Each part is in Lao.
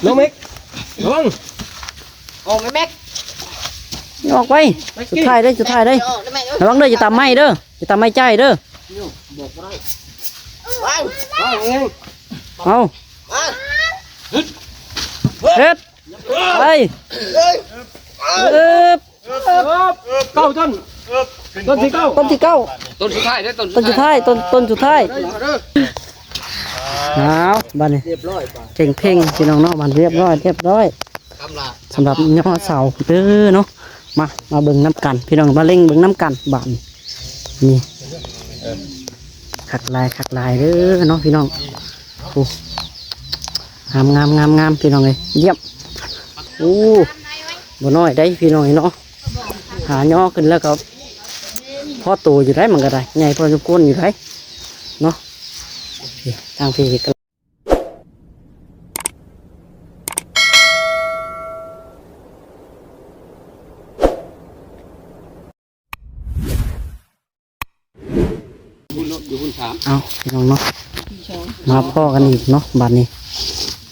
ນ້ອງເມັກ ລະວັງ ອອກໄປເມັກ ອອກໄປ ແມັກ ສຸດທ້າຍເດ້ ສຸດທ້າຍເດ້ ອອກໄປເມັກ ລະວັງເດີ ຢ່າຕຳໄມ້ເດີ ຢ່າຕຳໄມ້ຈ່າຍເດີ ໂຍ ບອກບໍ່ໄດ້ ວາງ ວາງ ເອົາ ວາງ ເຮັດ ໄປ ເອີຍ ເອີບ ເກົ້າຕົ້ນ ຕົ້ນທີເກົ້າ ຕົ້ນທີເກົ້າ ຕົ້ນສຸດທ້າຍເດີ ຕົ້ນສຸດທ້າຍ ຕົ້ນ ຕົ້ນສຸດທ້າຍ ເອົາ ບາດນີ້ ຮຽບຮ້ອຍ ເພງໆ ພີ່ນ້ອງເນາະ ບາດຮຽບຮ້ອຍ ຮຽບຮ້ອຍ ສຳລັບຍໍເສົາເດີເນາະ ມາ ມາເບິ່ງນຳກັນ ພີ່ນ້ອງ ມາເລັງເບິ່ງນຳກັນ ບາດນີ້ ນີ້ ຄັກຫຼາຍ ຄັກຫຼາຍເດີເນາະ ພີ່ນ້ອງ ໂອ້ ງາມໆໆໆ ພີ່ນ້ອງເອີຍ ຢ້ຽມ ໂອ້ ບໍ່ນ້ອຍໃດ໋ ພີ່ນ້ອງເອີຍເນາະ ຫາຍໍຂຶ້ນແລ້ວກໍພໍໂຕຢູ່ໄດ໋ ມັນກໍໄດ້ ໃຫຍ່ພໍສົມຄວນຢູ່ໄດ໋ເນາະ ທາງພີ້ກໍ ເອົາ ພີ່ນ້ອງເນາະ ມາພໍ້ກັນອີກເນາະ ບາດນີ້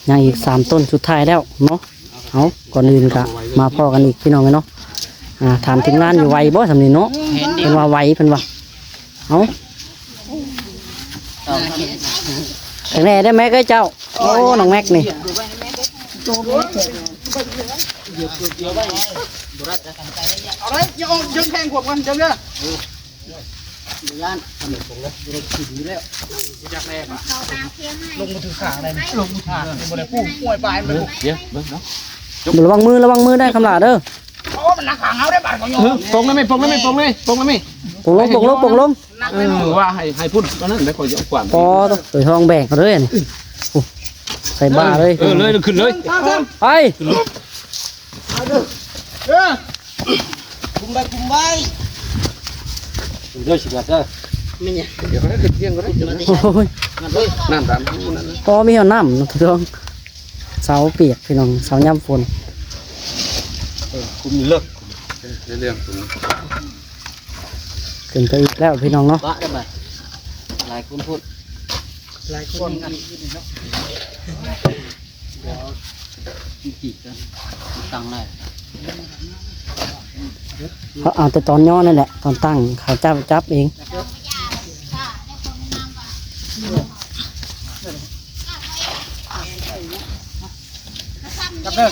ຍັງອີກສາມຕົ້ນສຸດທ້າຍແລ້ວເນາະ ເອົາ ກ່ອນອື່ນກະມາພໍ້ກັນອີກ ພີ່ນ້ອງເອີຍເນາະ ອ່າ ຖາມທີມງານຢູ່ ໄຫວບໍ່ຊ່ຳນີ້ເນາະ ເພິ່ນວ່າໄຫວ ເພິ່ນວ່າ ເອົາ ແຂງແນ່ເດີແມັກເອີຍເຈົ້າ ໂອ້ ນ້ອງແມັກນີ້ ເອົາເລີຍ ຢ່າອອກ ເຊີງແຂ່ງຂວບກັນ ເຈົ້າເດີ ບໍ່ຢ້ານ ບໍ່ໄດ້ຂີ່ຢູ່ແລ້ວ ບໍ່ຈັກແລ້ວ ລົງມາຖືກທາງໄດ້ ລົງມາຖືກທາງ ບໍ່ໄດ້ປູກຫ້ວຍປາຍ ເອີ ເບິ່ງເນາະ ລະວັງມື ລະວັງມືໄດ້ຄຳຫຼ້າເດີ ໂອ້ ມັນໜັກຂາເຮົາໄດ້ບາດ ເອີ ປົງໄດ້ໄໝ ປົງໄດ້ໄໝ ປົງໄດ້ໄໝ ປົງໄດ້ໄໝ ປົງລົງ ປົງລົງ ປົງລົງ ເອີ ວ່າໃຫ້ ໃຫ້ພຸ້ນ ອັນນັ້ນໄດ້ ຂ້ອຍຈະເອົາຂວານ ອໍ ໂຕທອງແບກເອົາເລີຍ ນີ້ ໂອ້ ໃສ່ບ່າເລີຍ ເອີ ເລີຍ ຂຶ້ນເລີຍ ໄປ ເອີ ຄຸມໄວ້ ຄຸມໄວ້ ເດີ ຊິບາດເດີ ແມ່ນຫຍັງ ດຽວເຂົາໄດ້ຂຶ້ນທຽງກໍໄດ້ ໂອ້ຍ ນັ້ນຕາມນັ້ນ ພໍມີເອົານ້ຳເນາະ ເສົາປຽກ ພີ່ນ້ອງ ເສົາຍາມຝົນ ເອີ ຄຸມເລິກ ໃນເລື່ອງຕົວນີ້ ຂຶ້ນໄປອີກແລ້ວ ພີ່ນ້ອງເນາະ ປະໄດ້ບາດ ຫຼາຍຄົນໂພດ ຫຼາຍຄົນກັນ ດຽວ ເຂົາເອົາແຕ່ຕອນຍໍນັ້ນແຫຼະ ຕອນຕັ້ງເຂົາຈັບ ຈັບເອງ ຈັບເດີ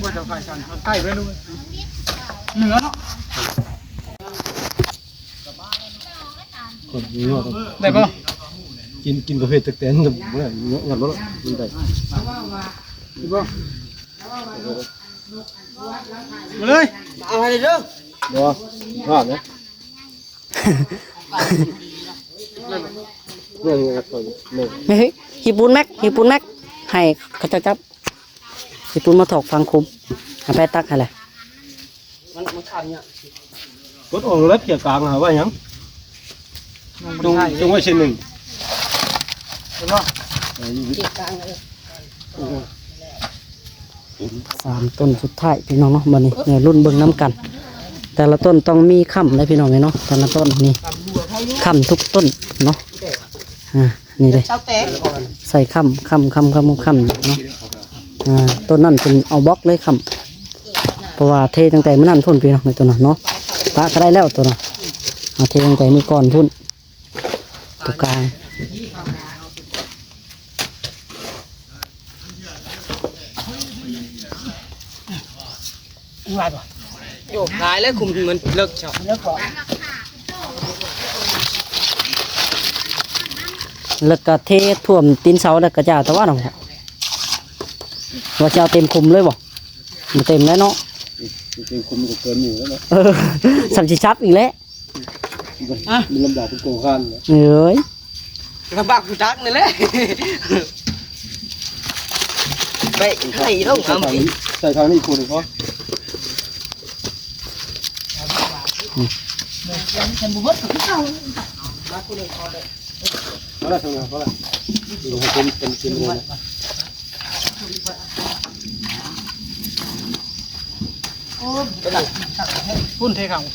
ວ່າຈະໄປທາງໃຕ້ເວີຍ ເໜືອເນາະ ໄດ້ບໍ່ ກິນ ກິນປະເພດຕັກແຕນກັນບໍ່ໄດ້ ງັດບໍ່ລະ ມັນໄດ້ ໄດ້ບໍ່ ມາເລີຍ ເອົາໃຫ້ເດີ ບໍ່ ຮອດນະ ເລື່ອງນີ້ກໍຕົວນີ້ ເຮີ້ຍ ຂີ້ປູນແມັກ ຂີ້ປູນແມັກ ໃຫ້ເຂົາເຈົ້າຈັບ ຂີ້ປູນມາຖອກຝັງຂຸມ ເອົາໄປຕັກໃຫ້ແຫຼະ ມັນ ມັນຂາດຫຍັງ ກົດອອກແລ້ວ ເກຍກາງຫາໄວ້ຫຍັງ ຈົ່ງ ຈົ່ງໄວ້ເສັ້ນໜຶ່ງ ເຫັນບໍ່ ເກຍກາງເລີຍ ສາມຕົ້ນສຸດທ້າຍ ພີ່ນ້ອງເນາະ ບັດນີ້ແນວລຸ້ນເບິ່ງນຳກັນ ແຕ່ລະຕົ້ນຕ້ອງມີຄ້ຳເດ້ ພີ່ນ້ອງເອີຍເນາະ ແຕ່ລະຕົ້ນນີ້ຄ້ຳທຸກຕົ້ນເນາະ ອ່າ ນີ້ເດ້ ໃສ່ຄ້ຳ ຄ້ຳ ຄ້ຳ ຄ້ຳ ຄ້ຳເນາະ ອ່າ ຕົ້ນນັ້ນເພິ່ນເອົາບລັອກເລີຍຄ້ຳ ເພາະວ່າເທຕັ້ງແຕ່ມື້ນັ້ນພຸ້ນ ພີ່ນ້ອງ ໃນຕົ້ນນັ້ນເນາະ ປະກໍໄດ້ແລ້ວຕົ້ນນັ້ນ ເຮົາເທຕັ້ງແຕ່ມື້ກ່ອນພຸ້ນ ຕົວກາງ ໂຍກຫຼາຍແລ້ວ ຄຸມມັນເລິກເຈົ້າ ເລິກກໍເທຖ້ວມຕີນເສົາ ແລ້ວກໍຈາຕະວັນ ວ່າຈະເອົາເຕັມຄຸມເລີຍບໍ່? ບໍ່ເຕັມແລ້ວເນາະ ເຕັມຄຸມກໍເກີນໝູ່ແລ້ວເນາະ ເອີ ສ່ຳຊິຊັບອີກແລ້ວ. ອ່ະ ມັນລຳບາກເປັນໂກຄານເນາະ ເອີຍ ລຳບາກຜູ້ຈັກນີ້ແຫຼະ ໄປໄປລົງ ໃສ່ທາງນີ້ ໃສ່ທາງນີ້ຄົນພໍ ອືມ ເອົາລະ ເອົາລະ ເອົາລະ ເປັນ ເປັນ ເປັນ ພຸ້ນເທຄັງ ເ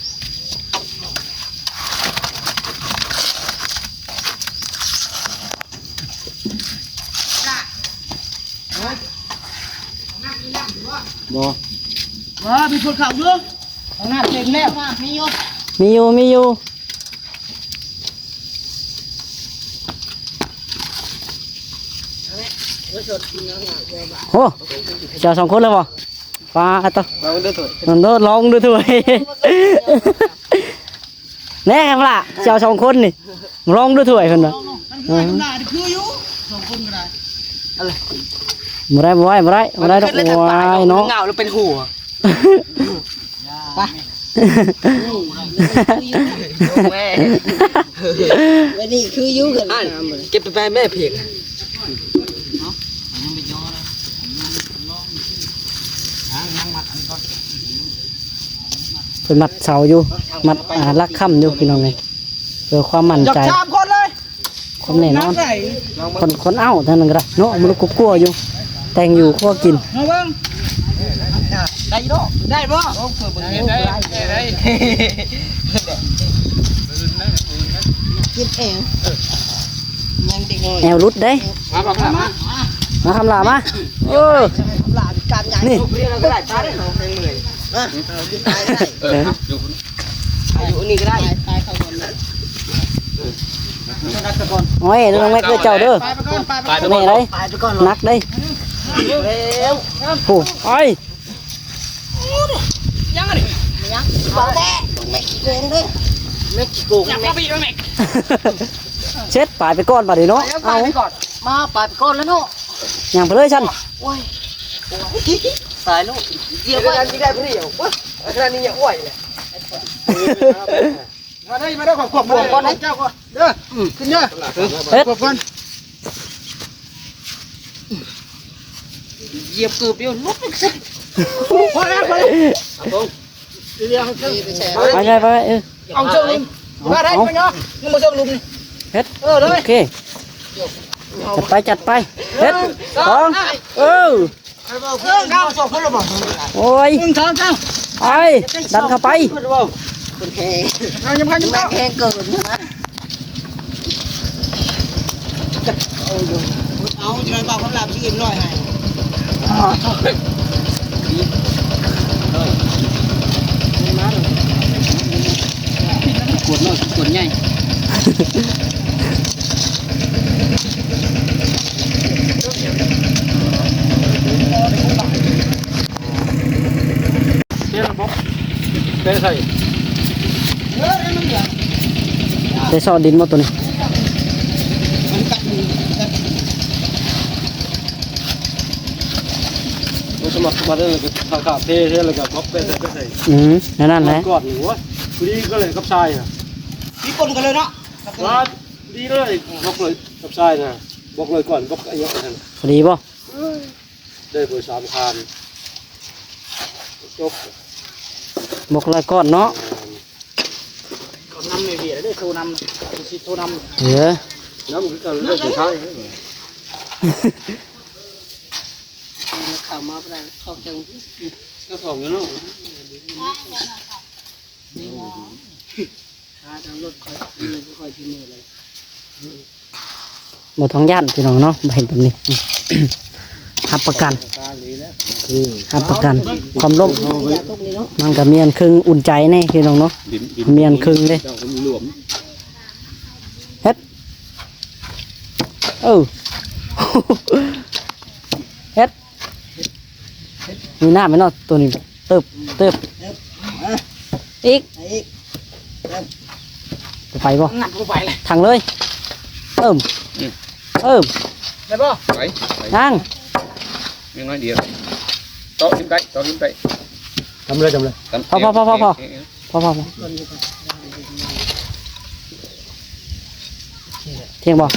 ບໍ່ ວ່າມີຄົນເຂົ້າຢູ່ ຫ້ອງນ້ຳເຕັມແລ້ວ ມີຢູ່ ມີຢູ່ ມີຢູ່ ໂອ້ ເຈົ້າສອງຄົນເລີຍບໍ່? ປາດໂທ້ ລອງເດີຖ້ວຍ ລອງເດີຖ້ວຍ ແນ່ ຄຳລະ ເຈົ້າສອງຄົນນີ້ ລອງເດີຖ້ວຍ ເພິ່ນວ່າ ເອີ ຄືຢູ່ສອງຄົນກໍໄດ້ ບໍ່ໄດ້ ບໍ່ໄດ້ ບໍ່ໄດ້ ບໍ່ໄດ້ດອກ ໂອ້ຍເນາະ ເຫງົາແລ້ວເປັນຫົວ ໄປ ແມ່ ອັນນີ້ຄືຢູ່ກັນ ເກັບໄປແມ່ເພັງ ເພິ່ນມັດເສົາຢູ່ ມັດ ອ່າ ຫຼັກຄ້ຳຢູ່ ພີ່ນ້ອງເອີຍ ເພື່ອຄວາມໝັ້ນໃຈ ສາມຄົນເລີຍ ຄວາມແນ່ນອນ ຄົນ ຄົນເອົາເທົ່ານັ້ນກໍໄດ້ເນາະ ມັນກໍກົວຢູ່ ແຕ່ງຢູ່ຄົວກິນ ມາເບິ່ງ ໄດ້ຢູ່ດອກ ໄດ້ບໍ່? ໂອ້ ເກີດເບິ່ງເຫັນໄດ້ ໄດ້ ໄດ້ ກິນເອງ ຍັງເດັກນ້ອຍ ແອວຫຼຸດເດ້ ມາ ມາ ມາ ມາ ຄຳຫຼ້າມາ ເອີ ນີ້ ເອີ ຢູ່ນີ້ກໍໄດ້ ໂອ້ຍ ນ້ອງແມັກເດີ ເຈົ້າເດີ ໄປໄປກ່ອນ ໄປໄປກ່ອນ ໄປໄປກ່ອນ ໜັກເດ້ ໂອ້ ໄປ ຍັງອັນນີ້ ຍັງ ບໍ່ແທ້ ແມັກຂີ້ໂກງເດີ ແມັກຂີ້ໂກງ ຍັງບໍ່ໄປແມັກ ເຊັດ ໄປໄປກ່ອນບາດນີ້ເນາະ ໄປໄປກ່ອນ ມາ ໄປໄປກ່ອນແລ້ວເນາະ ຍ່າງໄປເລີຍຊັ້ນ ໂອ້ຍ ຕາຍແລ້ວ ດຽວໄວ້ ໄດ້ຜູ້ດຽວ ໂອ້ຍ ຂະໜາດນີ້ຍັງໄຫວເລີຍ ມາເດີ ມາເດີ ຂອບ ຂອບ ຂອບກ່ອນ ເຈົ້າກ່ອນເດີ ຂຶ້ນເດີ ເຮັດ ຂອບກ່ອນ ຢຽບເກີບດຽວ ຫຼຸດອີກຊິ ພໍແລ້ວ ພໍແລ້ວ ໄປ ໄປ ໄປ ເອີ ເອົາເຊີງ ເອົາ ວ່າໄດ້ ເອົາ ຍັງບໍ່ເຊີງຫຼຸມນີ້ ເຮັດ ເອີ ເລີຍ ໂອເຄ ຈັດໄປ ຈັດໄປ ເຮັດ ສອງ ເອີ ເອີ ເອົາສອງຄົນລະບໍ່ ໂອ້ຍ ໜຶ່ງ ສອງ ສາມ ໄປ ດັນເຂົ້າໄປ ຄົນແຂງ ເອົາ ຍັງພັນ ຍັງ ແຂງເກີນນະ ເອົາຢູ່ ເອົາ ຈະໄດ້ເບົາຄຳລາມຊິອີກໜ້ອຍໃຫ້ ກວດນ້ອຍກວດໃຫຍ່ ເທລະບົກ ເທໃສ່ ໄດ້ຊອກດິນບໍ່ໂຕນີ້ ບໍ່ສະໝັກສະໝັກເລີຍ ຂ້າເທ ເທແລ້ວກໍບັກເປັນໃສ່ ອືມ ແນວນັ້ນແຫຼະ ກ້ອນນີ້ ໂອ້ຍ ພໍດີກັນເລີຍກັບຊາຍນະ ມີປົນກັນເລີຍເນາະ ວ່າ ພໍດີເລີຍ ບັກເລີຍກັບຊາຍນະ ບັກເລີຍກ້ອນ ບັກອາຍຸນັ້ນ ພໍດີບໍ່? ໄດ້ເບີສາມຄານ ຈົບ ບົກລາຍກ້ອນເນາະ ນຳແມ່ເວຍເດີ ໂທນຳ ຊິໂທນຳ ເອີ ນຳຄືກັນເລີຍສຸດທ້າຍ ເຂົ້າມາບໍ່ໄດ້ ເຂົ້າຈັງ ເຈົ້າຂອງຢູ່ເນາະ ຫາທາງລົດຄ່ອຍ ຄ່ອຍຊິເມືອເລີຍ ບໍ່ຕ້ອງຢ້ານພີ່ນ້ອງເນາະ ເຫັນແບບນີ້ ຮັບປະກັນ ຮັບປະກັນຄວາມລົ້ມ ມັນກໍມີອັນເຄິ່ງອຸ່ນໃຈແດ່ພີ່ນ້ອງເນາະ ມີອັນເຄິ່ງເດ້ ເຮັດ ເອີ ເຮັດ ມີນ້ຳໄໝເນາະ ໂຕນີ້ ເຕີບ ເຕີບ ອີກ ອີກ ຈະໄປບໍ່? ນັດບໍ່ໄປເລີຍ ຖັງເລີຍ ເອີມ ອືມ ເອີມ ໄດ້ບໍ່? ໄປ ໄປ ຍັງ ຍັງໜ້ອຍດຽວ ເຕາະຖິ້ມໄດ້ ເຕາະຖິ້ມໄດ້ ທຳເລີຍ ທຳເລີຍ ພອ ພໍ ພໍ ພໍ ພໍ ພໍ ພໍ ພໍ ພໍ ພໍ ພໍ ພໍ ທ່ຽງບໍ່?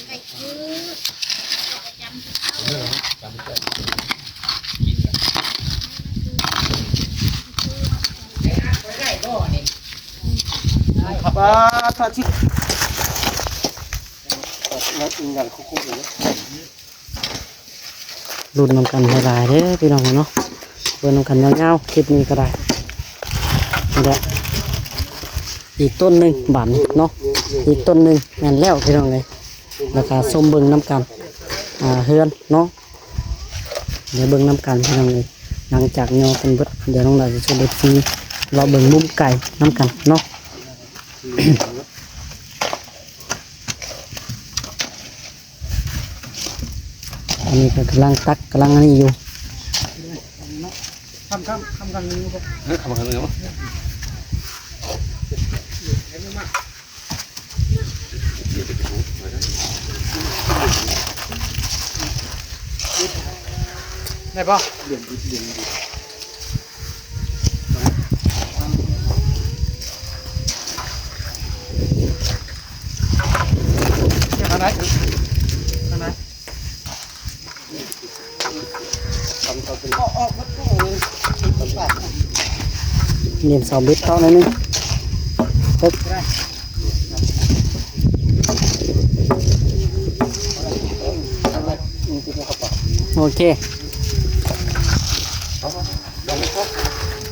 ໄປຄື ປະຈຳ ປາດ ພະອາທິດ ລຸ້ນນຳກັນຫຼາຍໆເດີພີ່ນ້ອງເນາະ, ເບິ່ງນຳກັນຍາວໆ ຄລິບນີ້ກໍໄດ້. ນີ້ແຫຼະ ອີກຕົ້ນໜຶ່ງບາດນີ້ເນາະ, ອີກຕົ້ນໜຶ່ງແມ່ນແລ້ວພີ່ນ້ອງເອີຍ. ແລ້ວກໍຊົມເບິ່ງນຳກັນ ອ່າ ເຮືອນເນາະ, ດຽວເບິ່ງນຳກັນພີ່ນ້ອງເອີຍ. ຫຼັງຈາກຍໍກັນເບິດ ດຽວນ້ອງດາວຊິຊວນເອັຟຊີເລາະເບິ່ງມຸມໄກນຳກັນເນາະ. ອັນນີ້ກໍກຳລັງຕັກ ກຳລັງອັນນີ້ຢູ່. ຂ້າມ ຂ້າມ ຂ້າມຂ້າງໜຶ່ງບໍ່? ເອີ ຂ້າມຂ້າງໜຶ່ງບໍ່? ໄດ້ບໍ່? ທາງໃດ? ທາງໃດ? ເໜັນເສົາເບັດເຂົ້າໜ້ອຍໜຶ່ງ. ໂອເຄ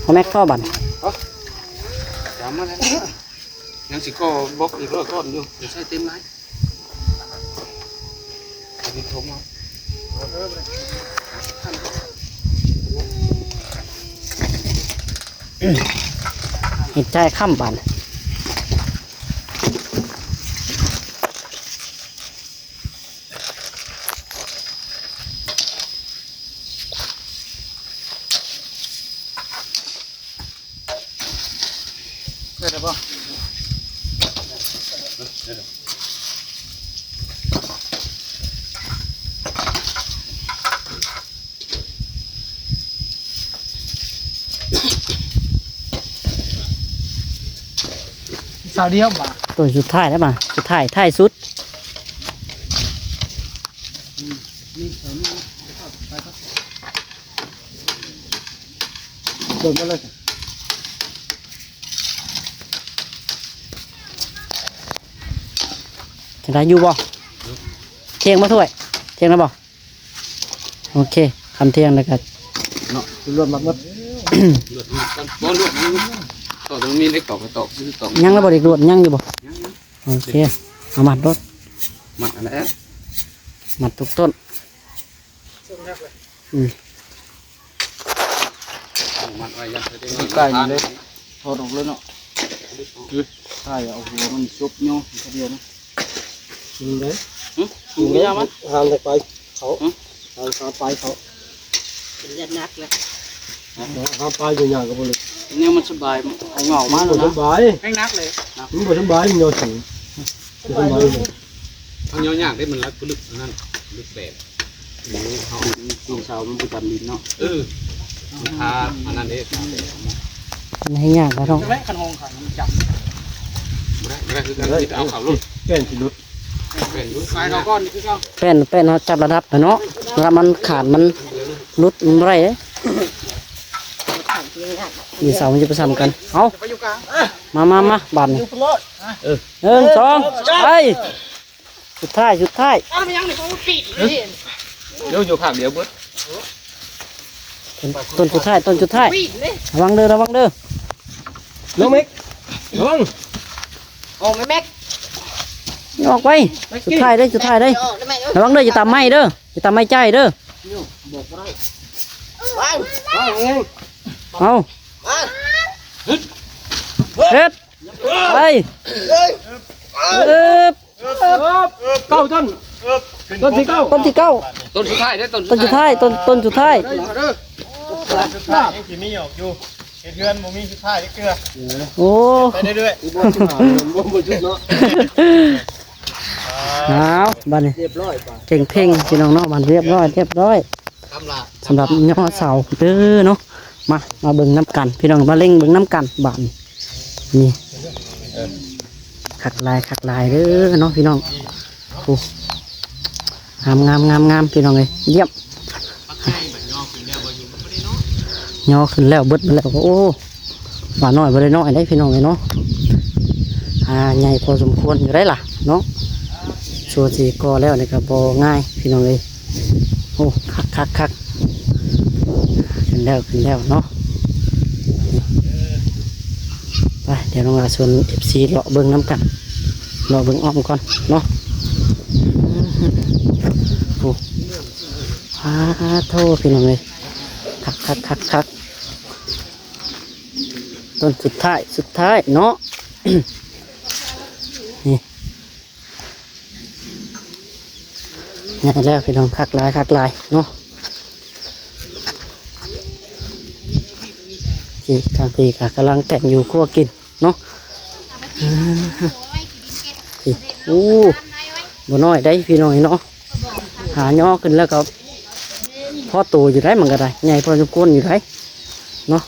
ເອົາແມັກເຂົ້າບັດ. ຍັງຊິກໍ່ບລັອກອີກຮ້ອຍກ້ອນຢູ່ ຢ່າໃສ່ເຕັມຫຼາຍ. ເຮັດໃຈຄ້ຳບາດ. ໄດ້ແລ້ວບໍ່? ສາວດຽວບາດ ຕົວສຸດທ້າຍແລ້ວບາດ ສຸດທ້າຍ ທ້າຍສຸດ. ເບິ່ງມາເລີຍ ຈະໄດ້ຢູ່ບໍ່? ທ່ຽງບໍ່ຖ້ວຍ? ທ່ຽງແລ້ວບໍ່? ໂອເຄ ຄັນທ່ຽງແລ້ວກໍເນາະ ລວດມັດໝົດ ລວດມັດກ່ອນ ບໍ່ລວດມັນ ຕອກ ຕ້ອງມີເຫຼັກຕອກ ຕອກ ຕອກ ຍັງແລ້ວບໍ່? ເຫຼັກລວດຍັງຢູ່ບໍ່? ຍັງ ໂອເຄ ເອົາມັດໂລດ ມັດອັນນັ້ນ ມັດທຸກຕົ້ນ. ອືມ ມັດໄວ້ຢ່າງ ໃກ້ນີ້ເລີຍ ຖອດອອກເລີຍເນາະ. ໃຊ່ ເອົາຫົວມັນຈົບຍໍ້ ກະດຽວນະ. ກິນໄດ້ ຫຶ ກິນໄດ້ ຫາມແຕ່ໄປເຂົາ ຫາມ ຫາມໄປເຂົາ ເປັນຍາດໜັກແລ້ວ ຫາມໄປຢູ່ຫຍັງກໍບໍ່ເລິກ ແນວມັນສະບາຍ ເອົາເຫງົ້າມາແລ້ວນະ ສະບາຍ ແຮງໜັກເລີຍ ມັນບໍ່ສະບາຍ ມັນຍໍ້ສູງ ສະບາຍ ເຮົາຍໍ້ຍາກເດ້ ມັນລັກລຶກ ອັນນັ້ນ ລຶກແບບ ເຮົາ ລູກສາວມັນບໍ່ຈຳດິນເນາະ ເອີ ມັນຄາ ອັນນັ້ນເດ້ ມັນໃຫ້ຍາກບໍ່ ຕ້ອງ ແມ່ນຄັນຫ້ອງຂັງມັນຈຳ ບໍ່ໄດ້ ບໍ່ໄດ້ຄືກັນ ມີແຕ່ເອົາເຂົ້າໂລດ ແກ່ນຊິຫຼຸດ ແກ່ນຫຼຸດ ຂາຍເຂົ້າກ່ອນຄືເກົ່າ ແປ້ນ ແປ້ນເຮົາຈັບລະດັບໄປເນາະ ລະມັນຂາດ ມັນຫຼຸດ ມັນບໍ່ໄດ້ເດ້ ຢູ່ເສົາມັນຈະໄປສ່ຳກັນ ເອົາ ມາ ມາ ມາ ບາດນີ້ ເອີ ໜຶ່ງ ສອງ ໄປ. ສຸດທ້າຍ ສຸດທ້າຍ ອ້າວ ແມ່ນຫຍັງນີ້ ໂອ້ ປີກເລີຍ ເດີ ຢູ່ຂ້າງດຽວເບິດ ຕົ້ນ ຕົ້ນສຸດທ້າຍ ຕົ້ນສຸດທ້າຍ ປີກເລີຍ ລະວັງເດີ ລະວັງເດີ ນ້ອງເມັກ ລະວັງ ອອກໄປເມັກ ອອກໄປ ສຸດທ້າຍເດ້ ສຸດທ້າຍເດ້ ລະວັງເດີ ຢ່າຕຳໄມ້ເດີ ຢ່າຕຳໄມ້ໃຈເດີ ບອກບໍ່ໄດ້ ວາງ ວາງ ເອົາ ວາງ ເຮັດ ໄປ ເອີບ ເກົ້າຕົ້ນ ຕົ້ນທີເກົ້າ ຕົ້ນທີເກົ້າ ຕົ້ນສຸດທ້າຍເດ້ ຕົ້ນສຸດທ້າຍ ຕົ້ນ ຕົ້ນສຸດທ້າຍ ສຸດທ້າຍຍັງຊິມີອອກຢູ່ ເຮັດເຮືອນບໍ່ມີສຸດທ້າຍຈັກເທື່ອ ໂອ້ ໄປເລື້ອຍໆ ບໍ່ ບໍ່ ບໍ່ຈຸດເນາະ ອ້າວ ບາດນີ້ ຮຽບຮ້ອຍ ເກັ່ງເພັງ ພີ່ນ້ອງເນາະ ບາດຮຽບຮ້ອຍ ຮຽບຮ້ອຍ ສຳລັບຍໍ້ເສົາເດີເນາະ ມາ ມາເບິ່ງນຳກັນ ພີ່ນ້ອງ ມາເລັງເບິ່ງນຳກັນບາດນີ້ ນີ້ ຄັກຫຼາຍ ຄັກຫຼາຍເດີເນາະ ພີ່ນ້ອງ ໂອ້ ງາມ ງາມ ງາມ ງາມ ພີ່ນ້ອງເອີຍ ຢ້ຽມ ຍໍຂຶ້ນແລ້ວ ເບິດມາແລ້ວ ໂອ້ ວ່ານ້ອຍບໍ່ໄດ້ນ້ອຍເດ້ ພີ່ນ້ອງເອີຍເນາະ ອ່າ ໃຫຍ່ພໍສົມຄວນຢູ່ໄດ໋ລະເນາະ. ຊົ່ວຊິກໍ່ແລ້ວນີ້ກໍບໍ່ງ່າຍພີ່ນ້ອງເອີຍ. ໂອ້ ຄັກໆໆ ຂຶ້ນແລ້ວ ຂຶ້ນແລ້ວເນາະ. ໄປ ດຽວນ້ອງລາຊວນເອັຟຊີເລາະເບິ່ງນຳກັນ ເລາະເບິ່ງອ້ອມກ່ອນເນາະ. ໂອ້ ປາໂທ້ ພີ່ນ້ອງເອີຍ ຄັກໆໆໆ. ຕົ້ນສຸດທ້າຍ ສຸດທ້າຍເນາະ ນີ້ ໃຫຍ່ແລ້ວພີ່ນ້ອງ ຄັກຫຼາຍ ຄັກຫຼາຍເນາະ. ນີ້ ທາງພີ້ກໍກຳລັງແຕ່ງຢູ່ຄົວກິນເນາະ. ອ່າ ນີ້ ໂອ້ ບໍ່ນ້ອຍໄດ໋ພີ່ນ້ອງເນາະ. ຫາຍໍຂຶ້ນແລ້ວກໍພໍໂຕຢູ່ໄດ໋ ມັນກໍໄດ້ໃຫຍ່ພໍສົມຄວນຢູ່ໄດ໋ເນາະ.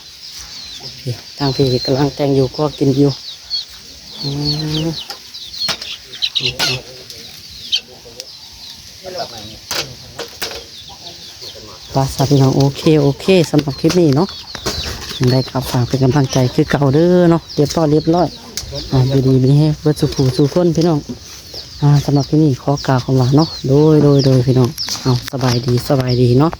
ນີ້ ທາງພີ້ກຳລັງແຕ່ງຢູ່ຄົວກິນຢູ່. ອືມ ປາ ຊະ ພີ່ນ້ອງ ໂອເຄ ໂອເຄ ສຳລັບຄລິບນີ້ເນາະ ຈັ່ງໃດກໍຝາກເປັນກຳລັງໃຈຄືເກົ່າເດີເນາະ. ລຽບຮ້ອຍ ລຽບຮ້ອຍ ອ່າ ຢູ່ດີມີແຮງເບິດສູ່ຜູ້ສູ່ຄົນພີ່ນ້ອງ. ອ່າ ສຳລັບທີ່ນີ້ຂໍກ່າວຄຳວ່າເນາະ ໂດຍ ໂດຍ ໂດຍ ພີ່ນ້ອງ ເອົາ ສະບາຍດີ ສະບາຍດີເນາະ.